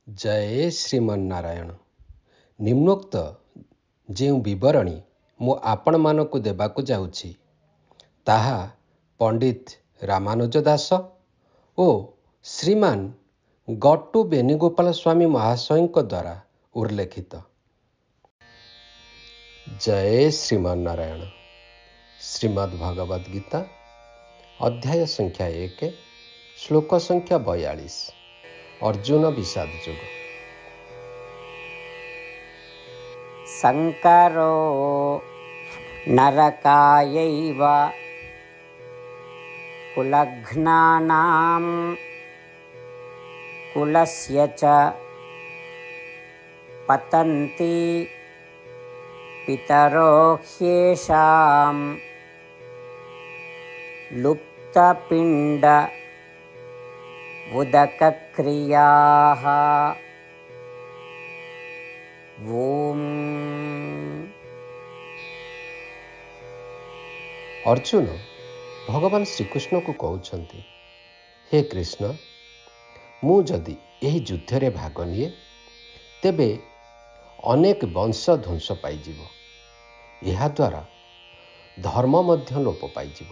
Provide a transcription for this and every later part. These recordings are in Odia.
ଜୟ ଶ୍ରୀମନ୍ନାରାୟଣ। ନିମ୍ନୋକ୍ତ ଯେଉଁ ବିବରଣୀ ମୁଁ ଆପଣମାନଙ୍କୁ ଦେବାକୁ ଯାଉଛି, ତାହା ପଣ୍ଡିତ ରାମାନୁଜ ଦାସ ଓ ଶ୍ରୀମାନ ଗଟୁ ବେଣୁଗୋପାଳ ସ୍ୱାମୀ ମହାଶୟଙ୍କ ଦ୍ୱାରା ଉଲ୍ଲେଖିତ। ଜୟ ଶ୍ରୀମନ୍ନାରାୟଣ। ଶ୍ରୀମଦ୍ ଭଗବଦ ଗୀତା, ଅଧ୍ୟାୟ ସଂଖ୍ୟା 1, ଶ୍ଲୋକ ସଂଖ୍ୟା 42, ଅର୍ଜୁନ ବିଷାଦ ଯୋଗ। ଶଙ୍କରୋ ନରକାୟୈବ କୁଲଘ୍ନାନାଂ କୁଲସ୍ୟ ଚ ପତନ୍ତି ପିତରୋ ହ୍ୟେଷାଂ ଲୁପ୍ତପିଣ୍ଡ ଉଦକକ୍ରିୟାଃ। ଓମ୍। ଅର୍ଜୁନ ଭଗବାନ ଶ୍ରୀକୃଷ୍ଣକୁ କହୁଛନ୍ତି, ହେ କୃଷ୍ଣ, ମୁଁ ଯଦି ଏହି ଯୁଦ୍ଧରେ ଭାଗ ନିଏ ତେବେ ଅନେକ ବଂଶ ଧ୍ୱଂସ ପାଇଯିବ। ଏହାଦ୍ୱାରା ଧର୍ମ ମଧ୍ୟ ଲୋପ ପାଇଯିବ।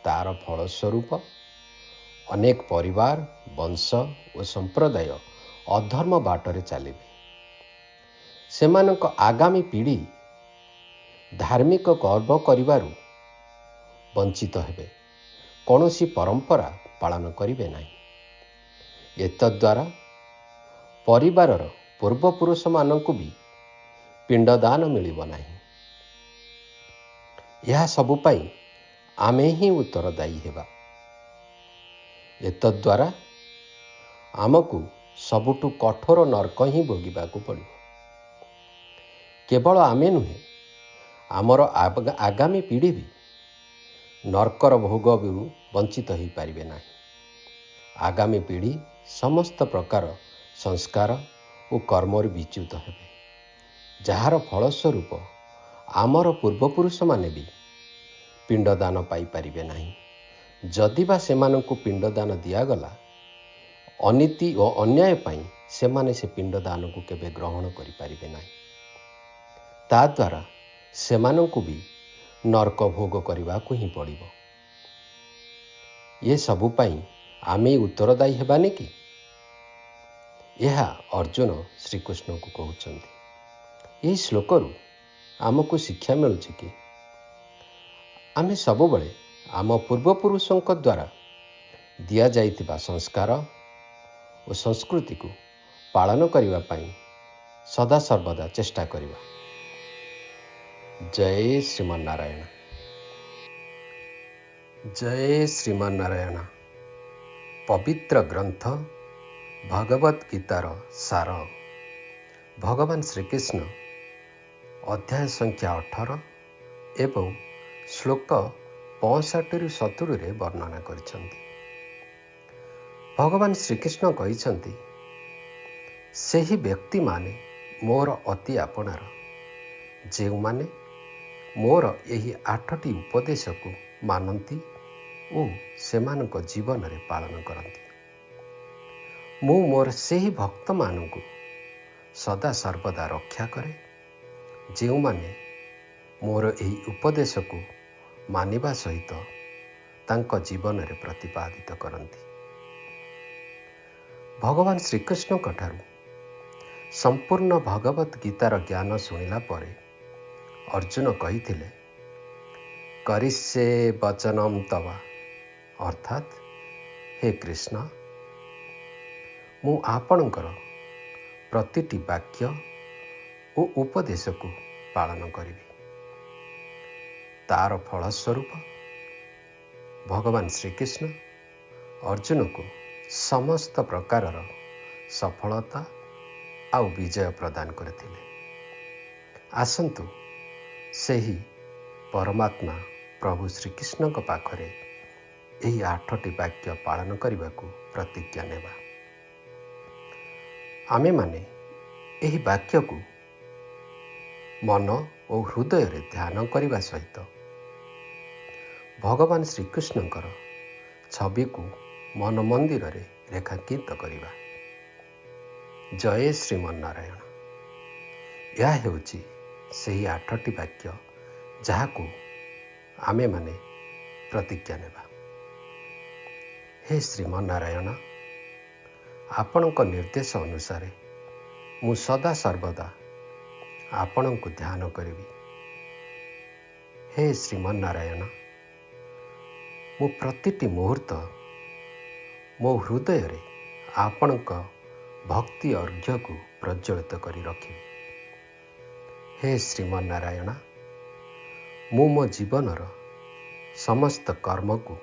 ତାର ଫଳସ୍ୱରୂପ ଅନେକ ପରିବାର, ବଂଶ ଓ ସମ୍ପ୍ରଦାୟ ଅଧର୍ମ ବାଟରେ ଚାଲିବେ। ସେମାନଙ୍କ ଆଗାମୀ ପିଢ଼ି ଧାର୍ମିକ କର୍ମ କରିବାରୁ ବଞ୍ଚିତ ହେବେ, କୌଣସି ପରମ୍ପରା ପାଳନ କରିବେ ନାହିଁ। ଏତଦ୍ୱାରା ପରିବାରର ପୂର୍ବପୁରୁଷମାନଙ୍କୁ ବି ପିଣ୍ଡଦାନ ମିଳିବ ନାହିଁ। ଏହା ସବୁ ପାଇଁ ଆମେ ହିଁ ଉତ୍ତରଦାୟୀ ହେବା। ଏତଦ୍ୱାରା ଆମକୁ ସବୁଠୁ କଠୋର ନର୍କ ହିଁ ଭୋଗିବାକୁ ପଡ଼ିବ। କେବଳ ଆମେ ନୁହେଁ, ଆମର ଆଗାମୀ ପିଢ଼ି ବି ନର୍କର ଭୋଗରୁ ବଞ୍ଚିତ ହୋଇପାରିବେ ନାହିଁ। ଆଗାମୀ ପିଢ଼ି ସମସ୍ତ ପ୍ରକାର ସଂସ୍କାର ଓ କର୍ମରୁ ବିଚ୍ୟୁତ ହେବେ, ଯାହାର ଫଳସ୍ୱରୂପ ଆମର ପୂର୍ବପୁରୁଷମାନେ ବି ପିଣ୍ଡଦାନ ପାଇପାରିବେ ନାହିଁ। ଯଦି ବା ସେମାନଙ୍କୁ ପିଣ୍ଡଦାନ ଦିଆଗଲା, ଅନୀତି ଓ ଅନ୍ୟାୟ ପାଇଁ ସେମାନେ ସେ ପିଣ୍ଡଦାନକୁ କେବେ ଗ୍ରହଣ କରିପାରିବେ ନାହିଁ। ତାଦ୍ୱାରା ସେମାନଙ୍କୁ ବି ନର୍କ ଭୋଗ କରିବାକୁ ହିଁ ପଡ଼ିବ। ଏସବୁ ପାଇଁ ଆମେ ଉତ୍ତରଦାୟୀ ହେବାନି କି? ଏହା ଅର୍ଜୁନ ଶ୍ରୀକୃଷ୍ଣଙ୍କୁ କହୁଛନ୍ତି। ଏହି ଶ୍ଲୋକରୁ ଆମକୁ ଶିକ୍ଷା ମିଳୁଛି କି ଆମେ ସବୁବେଳେ ଆମ ପୂର୍ବପୁରୁଷଙ୍କ ଦ୍ୱାରା ଦିଆଯାଇଥିବା ସଂସ୍କାର ଓ ସଂସ୍କୃତିକୁ ପାଳନ କରିବା ପାଇଁ ସଦାସର୍ବଦା ଚେଷ୍ଟା କରିବା। ଜୟ ଶ୍ରୀମନ୍ନାରାୟଣ। ଜୟ ଶ୍ରୀମନ୍ନାରାୟଣ। ପବିତ୍ର ଗ୍ରନ୍ଥ ଭଗବତ ଗୀତାର ସାର ଭଗବାନ ଶ୍ରୀକୃଷ୍ଣ ଅଧ୍ୟାୟ ସଂଖ୍ୟା 18 ଏବଂ ଶ୍ଲୋକ 65ରୁ 70ରେ ବର୍ଣ୍ଣନା କରିଛନ୍ତି। ଭଗବାନ ଶ୍ରୀକୃଷ୍ଣ କହିଛନ୍ତି, ସେହି ବ୍ୟକ୍ତିମାନେ ମୋର ଅତି ଆପଣାର, ଯେଉଁମାନେ ମୋର ଏହି 8ଟି ଉପଦେଶକୁ ମାନନ୍ତି ଓ ସେମାନଙ୍କ ଜୀବନରେ ପାଳନ କରନ୍ତି। ମୁଁ ମୋର ସେହି ଭକ୍ତମାନଙ୍କୁ ସଦା ସର୍ବଦା ରକ୍ଷା କରେ, ଯେଉଁମାନେ ମୋର ଏହି ଉପଦେଶକୁ ମାନିବା ସହିତ ତାଙ୍କ ଜୀବନରେ ପ୍ରତିପାଦିତ କରନ୍ତି। ଭଗବାନ ଶ୍ରୀକୃଷ୍ଣଙ୍କ ଠାରୁ ସମ୍ପୂର୍ଣ୍ଣ ଭଗବତ ଗୀତାର ଜ୍ଞାନ ଶୁଣିଲା ପରେ ଅର୍ଜୁନ କହିଥିଲେ, କରିଷ୍ୟେ ବଚନମ୍ ତବା, ଅର୍ଥାତ୍ ହେ କୃଷ୍ଣ, ମୁଁ ଆପଣଙ୍କର ପ୍ରତିଟି ବାକ୍ୟ ଓ ଉପଦେଶକୁ ପାଳନ କରିବି। ତାର ଫଳସ୍ୱରୂପ ଭଗବାନ ଶ୍ରୀକୃଷ୍ଣ ଅର୍ଜୁନକୁ ସମସ୍ତ ପ୍ରକାରର ସଫଳତା ଆଉ ବିଜୟ ପ୍ରଦାନ କରିଥିଲେ। ଆସନ୍ତୁ ସେହି ପରମାତ୍ମା ପ୍ରଭୁ ଶ୍ରୀକୃଷ୍ଣଙ୍କ ପାଖରେ ଏହି 8ଟି ବାକ୍ୟ ପାଳନ କରିବାକୁ ପ୍ରତିଜ୍ଞା ନେବା। ଆମେମାନେ ଏହି ବାକ୍ୟକୁ ମନ ଓ ହୃଦୟରେ ଧ୍ୟାନ କରିବା ସହିତ ଭଗବାନ ଶ୍ରୀକୃଷ୍ଣଙ୍କର ଛବିକୁ ମନ ମନ୍ଦିରରେ ରେଖାଙ୍କିତ କରିବା। ଜୟ ଶ୍ରୀମନାରାୟଣ। ଏହା ହେଉଛି ସେହି 8ଟି ବାକ୍ୟ ଯାହାକୁ ଆମେମାନେ ପ୍ରତିଜ୍ଞା ନେବା। ହେ ଶ୍ରୀମନାରାୟଣ, ଆପଣଙ୍କ ନିର୍ଦ୍ଦେଶ ଅନୁସାରେ ମୁଁ ସଦା ସର୍ବଦା ଆପଣଙ୍କୁ ଧ୍ୟାନ କରିବି। ହେ ଶ୍ରୀମନାରାୟଣ, ମୁଁ ପ୍ରତିଟି ମୁହୂର୍ତ୍ତ ମୋ ହୃଦୟରେ ଆପଣଙ୍କ ଭକ୍ତି ଅର୍ଘ୍ୟକୁ ପ୍ରଜ୍ୱଳିତ କରି ରଖିବି। ହେ ଶ୍ରୀମନାରାୟଣ, ମୁଁ ମୋ ଜୀବନର ସମସ୍ତ କର୍ମକୁ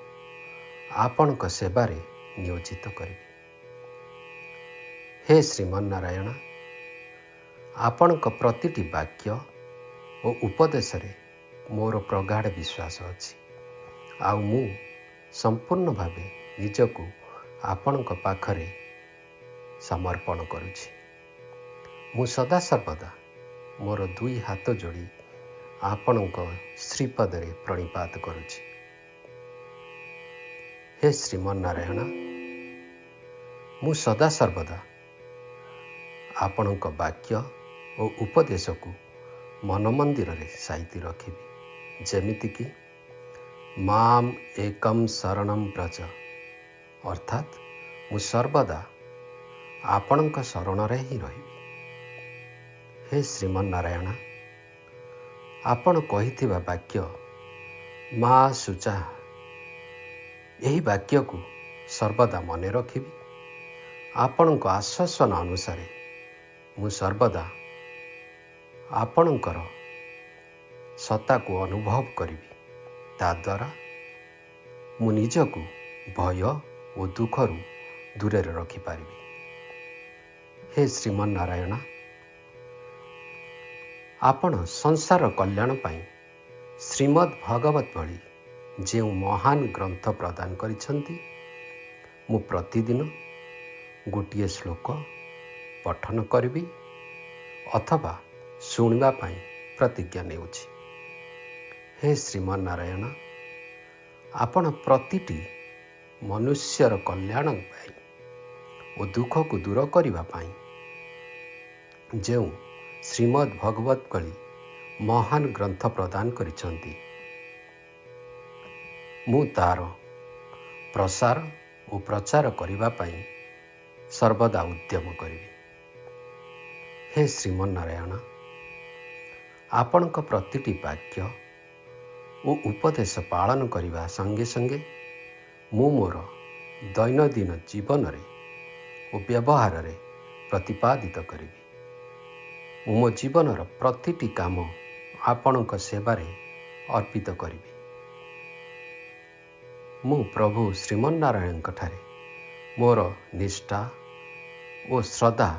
ଆପଣଙ୍କ ସେବାରେ ନିୟୋଜିତ କରିବି। ହେ ଶ୍ରୀମନାରାୟଣ, ଆପଣଙ୍କ ପ୍ରତିଟି ବାକ୍ୟ ଓ ଉପଦେଶରେ ମୋର ପ୍ରଗାଢ଼ ବିଶ୍ୱାସ ଅଛି, ଆଉ ମୁଁ ସମ୍ପୂର୍ଣ୍ଣ ଭାବେ ନିଜକୁ ଆପଣଙ୍କ ପାଖରେ ସମର୍ପଣ କରୁଛି। ମୁଁ ସଦାସର୍ବଦା ମୋର ଦୁଇ ହାତ ଯୋଡ଼ି ଆପଣଙ୍କ ଶ୍ରୀପଦରେ ପ୍ରଣିପାତ କରୁଛି। ହେ ଶ୍ରୀମନାରାୟଣ, ମୁଁ ସଦାସର୍ବଦା ଆପଣଙ୍କ ବାକ୍ୟ ଓ ଉପଦେଶକୁ ମନ ମନ୍ଦିରରେ ସାଇତି ରଖିବି, ଯେମିତିକି ମାମ୍ ଏକମ୍ ଶରଣମ୍ ବ୍ରଜ, ଅର୍ଥାତ୍ ମୁଁ ସର୍ବଦା ଆପଣଙ୍କ ଶରଣରେ ହିଁ ରହିବି। ହେ ଶ୍ରୀମନାରାୟଣ, ଆପଣ କହିଥିବା ବାକ୍ୟ ମା ଶୁଚାଃ, ଏହି ବାକ୍ୟକୁ ସର୍ବଦା ମନେ ରଖିବି। ଆପଣଙ୍କ ଆଶ୍ୱାସନା ଅନୁସାରେ ମୁଁ ସର୍ବଦା ଆପଣଙ୍କର ସତ୍ତାକୁ ଅନୁଭବ କରିବି। ତାଦ୍ୱାରା ମୁଁ ନିଜକୁ ଭୟ ଓ ଦୁଃଖରୁ ଦୂରରେ ରଖିପାରିବି। ହେ ଶ୍ରୀମନାରାୟଣ, ଆପଣ ସଂସାର କଲ୍ୟାଣ ପାଇଁ ଶ୍ରୀମଦ୍ ଭଗବତ ଭଳି ଯେଉଁ ମହାନ ଗ୍ରନ୍ଥ ପ୍ରଦାନ କରିଛନ୍ତି, ମୁଁ ପ୍ରତିଦିନ ଗୋଟିଏ ଶ୍ଲୋକ ପଠନ କରିବି ଅଥବା ଶୁଣିବା ପାଇଁ ପ୍ରତିଜ୍ଞା ନେଉଛି। ହେ ଶ୍ରୀମନାରାୟଣ, ଆପଣ ପ୍ରତିଟି ମନୁଷ୍ୟର କଲ୍ୟାଣ ପାଇଁ ଓ ଦୁଃଖକୁ ଦୂର କରିବା ପାଇଁ ଯେଉଁ ଶ୍ରୀମଦ୍ ଭଗବତ ଭଳି ମହାନ ଗ୍ରନ୍ଥ ପ୍ରଦାନ କରିଛନ୍ତି, ମୁଁ ତାର ପ୍ରସାର ଓ ପ୍ରଚାର କରିବା ପାଇଁ ସର୍ବଦା ଉଦ୍ୟମ କରିବି। ହେ ଶ୍ରୀମନାରାୟଣ, ଆପଣଙ୍କ ପ୍ରତିଟି ବାକ୍ୟ ଓ ଉପଦେଶ ପାଳନ କରିବା ସଙ୍ଗେ ସଙ୍ଗେ ମୁଁ ମୋର ଦୈନନ୍ଦିନ ଜୀବନରେ ଓ ବ୍ୟବହାରରେ ପ୍ରତିପାଦିତ କରିବି। ମୁଁ ମୋ ଜୀବନର ପ୍ରତିଟି କାମ ଆପଣଙ୍କ ସେବାରେ ଅର୍ପିତ କରିବି। ମୁଁ ପ୍ରଭୁ ଶ୍ରୀମନାରାୟଣଙ୍କ ଠାରେ ମୋର ନିଷ୍ଠା ଓ ଶ୍ରଦ୍ଧା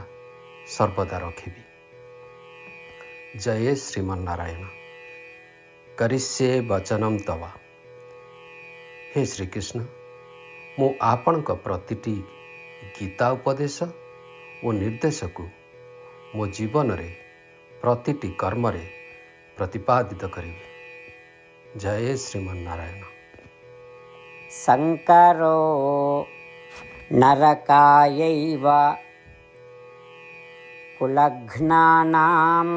ସର୍ବଦା ରଖିବି। ଜୟ ଶ୍ରୀମନାରାୟଣ। କରିଷ୍ୟେ ବଚନମ୍ ତବ। ହେ ଶ୍ରୀକୃଷ୍ଣ, ମୁଁ ଆପଣଙ୍କ ପ୍ରତିଟି ଗୀତା ଉପଦେଶ ଓ ନିର୍ଦ୍ଦେଶକୁ ମୋ ଜୀବନରେ ପ୍ରତିଟି କର୍ମରେ ପ୍ରତିପାଦିତ କରିବି। ଜୟ ଶ୍ରୀମନାରାୟଣ। ଶଙ୍କରୋ ନରକାୟୈବ କୁଲଘ୍ନାନାಂ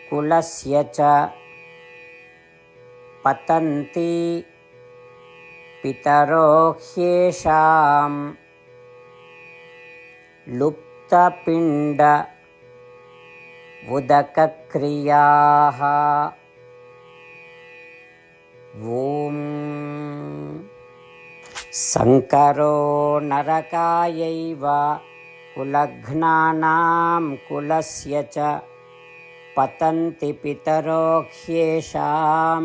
କୁଲସ୍ୟ ଚ ପତन्ति ପିତରୋ ହ୍ୟେଷାं लुप्तपिण्ड उदकक्रियाः। ॐ शङ्करो नरकायैव कुलघ्नानां कुलस्य च पतन्ति पितरो ह्येषां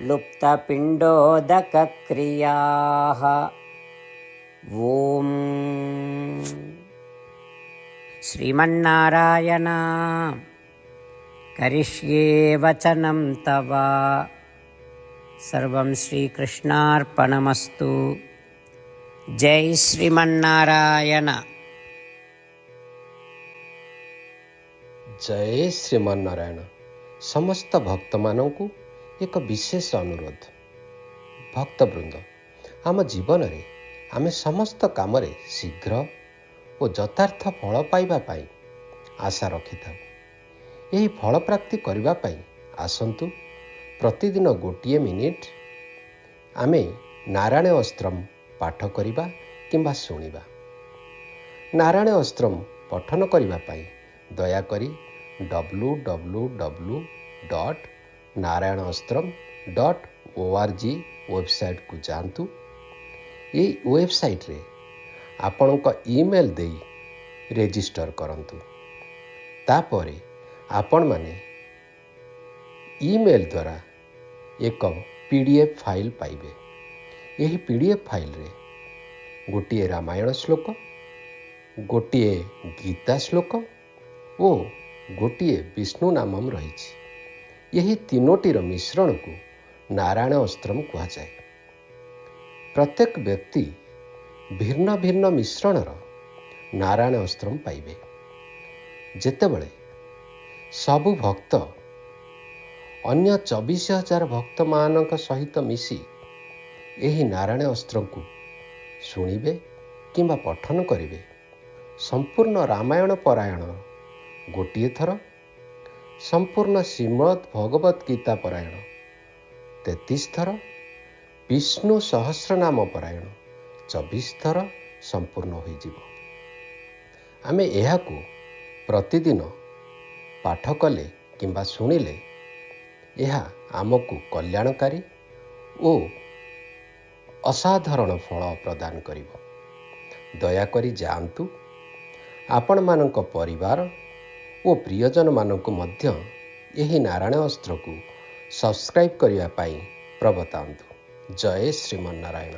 लुप्तपिण्डोदकक्रियाः। ॐ श्रीमन्नारायण करिष्ये वचनं तव। सर्वं श्रीकृष्णार्पणमस्तु। जय श्रीमन्नारायण। ଜୟ ଶ୍ରୀମନାରାୟଣ। ସମସ୍ତ ଭକ୍ତମାନଙ୍କୁ ଏକ ବିଶେଷ ଅନୁରୋଧ। ଭକ୍ତବୃନ୍ଦ, ଆମ ଜୀବନରେ ଆମେ ସମସ୍ତ କାମରେ ଶୀଘ୍ର ଓ ଯଥାର୍ଥ ଫଳ ପାଇବା ପାଇଁ ଆଶା ରଖିଥାଉ। ଏହି ଫଳ ପ୍ରାପ୍ତି କରିବା ପାଇଁ ଆସନ୍ତୁ ପ୍ରତିଦିନ ଗୋଟିଏ ମିନିଟ୍ ଆମେ ନାରାୟଣ ଅସ୍ତ୍ରମ ପାଠ କରିବା କିମ୍ବା ଶୁଣିବା। ନାରାୟଣ ଅସ୍ତ୍ରମ ପଠନ କରିବା ପାଇଁ ଦୟାକରି www.narayanastram.org ୱେବସାଇଟ୍କୁ ଯାଆନ୍ତୁ। ଏହି ୱେବସାଇଟ୍ରେ ଆପଣଙ୍କ ଇମେଲ୍ ଦେଇ ରେଜିଷ୍ଟର କରନ୍ତୁ। ତାପରେ ଆପଣମାନେ ଇମେଲ୍ ଦ୍ୱାରା ଏକ PDF file ପାଇବେ। ଏହି PDF ଫାଇଲ୍ରେ ଗୋଟିଏ ରାମାୟଣ ଶ୍ଲୋକ, ଗୋଟିଏ ଗୀତା ଶ୍ଲୋକ ଓ ଗୋଟିଏ ବିଷ୍ଣୁ ନାମମ୍ ରହିଛି। ଏହି ତିନୋଟିର ମିଶ୍ରଣକୁ ନାରାୟଣ ଅସ୍ତ୍ରମ କୁହାଯାଏ। ପ୍ରତ୍ୟେକ ବ୍ୟକ୍ତି ଭିନ୍ନ ଭିନ୍ନ ମିଶ୍ରଣର ନାରାୟଣ ଅସ୍ତ୍ରମ ପାଇବେ। ଯେତେବେଳେ ସବୁ ଭକ୍ତ ଅନ୍ୟ 24,000 ଭକ୍ତମାନଙ୍କ ସହିତ ମିଶି ଏହି ନାରାୟଣ ଅସ୍ତ୍ରକୁ ଶୁଣିବେ କିମ୍ବା ପଠନ କରିବେ, ସମ୍ପୂର୍ଣ୍ଣ ରାମାୟଣ ପରାୟଣ ଗୋଟିଏ ଥର, ସମ୍ପୂର୍ଣ୍ଣ ଶ୍ରୀମଦ୍ ଭଗବତ ଗୀତା ପରାୟଣ 33 ଥର, ବିଷ୍ଣୁ ସହସ୍ରନାମ ପରାୟଣ 24 ଥର ସମ୍ପୂର୍ଣ୍ଣ ହୋଇଯିବ। ଆମେ ଏହାକୁ ପ୍ରତିଦିନ ପାଠ କଲେ କିମ୍ବା ଶୁଣିଲେ ଏହା ଆମକୁ କଲ୍ୟାଣକାରୀ ଓ ଅସାଧାରଣ ଫଳ ପ୍ରଦାନ କରିବ। ଦୟାକରି ଯାଆନ୍ତୁ, ଆପଣମାନଙ୍କ ପରିବାର ଓ ପ୍ରିୟଜନମାନଙ୍କୁ ମଧ୍ୟ ଏହି ନାରାୟଣ ଅସ୍ତ୍ରକୁ ସବସ୍କ୍ରାଇବ୍ କରିବା ପାଇଁ ପ୍ରବର୍ତ୍ତାନ୍ତୁ। ଜୟ ଶ୍ରୀମନ୍ନାରାୟଣ।